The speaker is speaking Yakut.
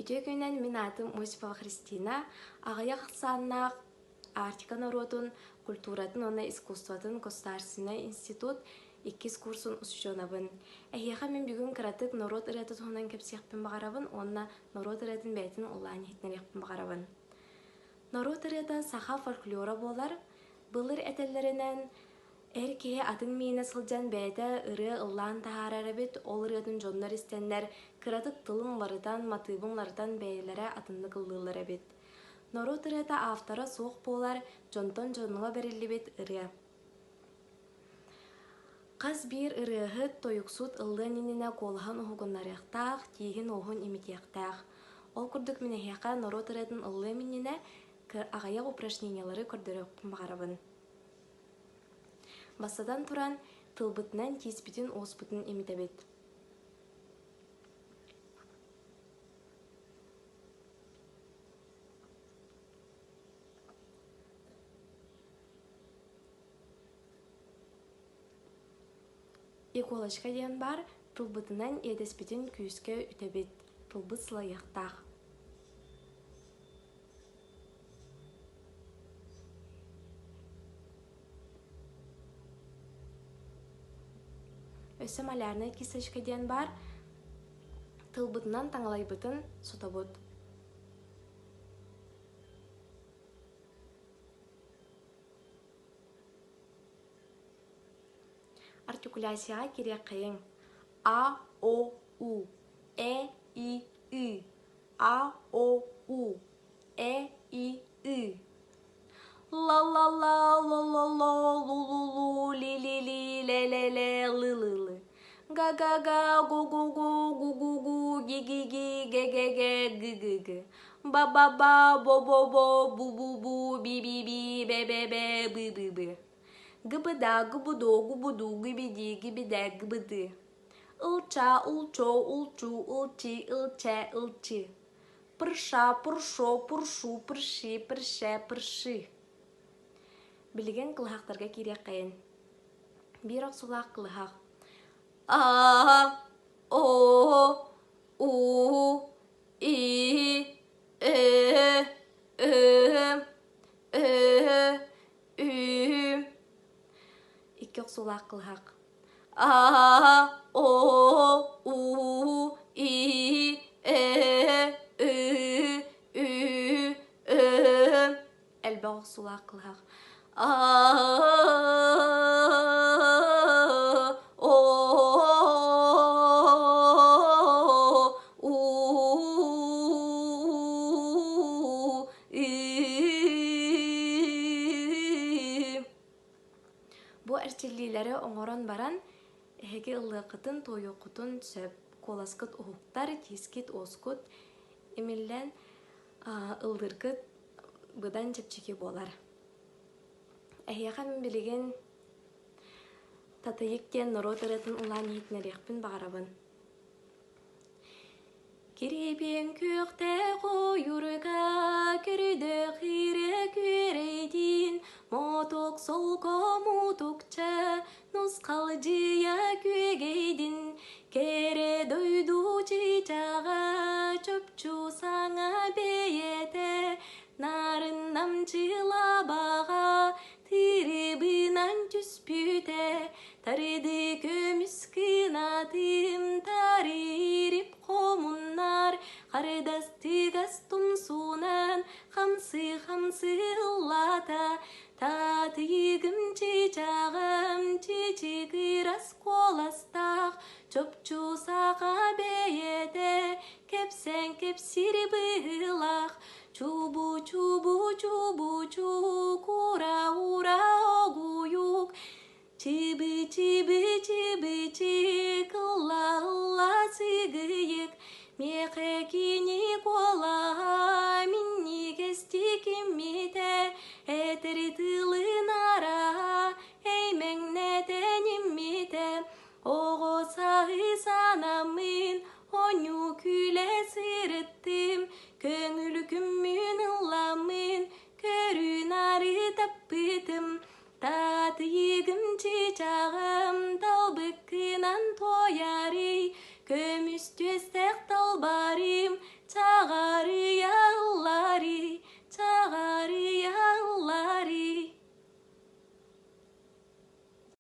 Үтүө күнүнэн мин аатым Осипова Христина, аҕыйах ахсааннаах Арктика норуотун культуратын уонна искусствотын государственнай институт иккис курсун устудьуонабын. Эһиэхэ мин бүгүн кыратык норуот ырыата туһунан кэпсиэхпин баҕарабын уонна норуот ырыатын бэйэтин ыллаан иһитиннэриэхпин баҕарабын. Норуот ырыата саха фольклора буолар. Былыр этэллэринэн, эр киһи атын миинэ сылдьан бэйэтэ ырыа ыллаан таһаарар эбит, ол ырыатын дьоннор истэннэр, кыратык тылын уларытан, матыыбын уларытан бэйэлэрэ атыннык ыллыыллар эбит. Норуот ырыата автора суох буолар, дьонтон дьоҥҥо бэриллибит ырыа. Хас биир ырыаһыт, тойуксут ыллыан иннинэ куолаһын уһугуннарыахтаах, тииһин-уоһун имитиэхтээх. Ол курдук мин эһиэхэ норуот ырыатын ыллыам иннинэ аҕыйах упражнениелары көрдөрүөхпүн баҕарабын. Бастатан туран, тылбытынан тииспитин-уоспутун имитэбит. Иголочка диэн баар, тылбытынан иэдэспитин күүскэ үтэбит, тылбыт сылайыахтаах. Өссө малярная кисточка диэн баар, тылбытынан таҥалайбытын сотобут. Артикуляцияҕа кириэххэйиҥ: А О У, Э И Ы, А О У, Э И Ы. Ла-ла-ла, ло-ло-ло, лу-лу-лу, ли-ли-ли, ле-ле-ле, лы-лы-лы. Га-га-га, гу-гу-гу, гу-гу-гу, ги-ги-ги, ге-ге-ге, гы-гы-гы. Ба-ба-ба, бо-бо-бо, бу-бу-бу, би-би-би, бе-бе-бе, бы-бы-бы. Гыбыда, гыбыдо, губуду, гибиди, гибидэ, гыбыды. Ылча, улчо, улчу, ылчи, ылчэ, ылчы. Пырша, пуршо, пуршу, пырши, пыршэ, пырши. Билигин кылыһахтарга киириэххэйин. Биир охсуулаах кылыһах. А, О, У, И, Э, Ö, Ö, Ү. Икки охсуулаах кылыһах. А, О, У, И, Э, Ы, Ү, Ö. Элбэх охсуулаах кылыһах. А, О, У, Бу эрчиллиилэри оҥорон баран, эһиги ыллыаххытын, туойуоххутун сөп. Куоласкыт уһуктар, тиискит-уоскут имиллэн ыллыыргыт быдан чэпчэки буолар. Эһиэхэ мин билигин Татыйык диэн норуот ырыатын ылаан иһитиннэриэхпин баҕарабын. Кирибиэн күөхтээх ойуурга көрдөөх иирэ күөрэйдиин, Мотук солко мутукча нусхалдьыйа күөгэйдин, Кэрэ дойду чыычааҕа чопчу саҥа бэйэтэ, Нарын намчылабаҕа тырыбынан түспүтэ, Тарды көмүс кынатым тарыырып хомуннар, Хардас тыгас тумсунан хамсы-хамсы ыллата, Татыйыгым чыычааҕым чычыгырас куоластаах, Чопчу саха бэйэтэ кэпсээн кэпсиир быһыылаах, Чубу-чубу-чубу-чу, кура-ура огуйук, Чыбы-чыбы-чыбы-чы, кылла-ылла сыгыйык, Миэхэ кини куолаһа.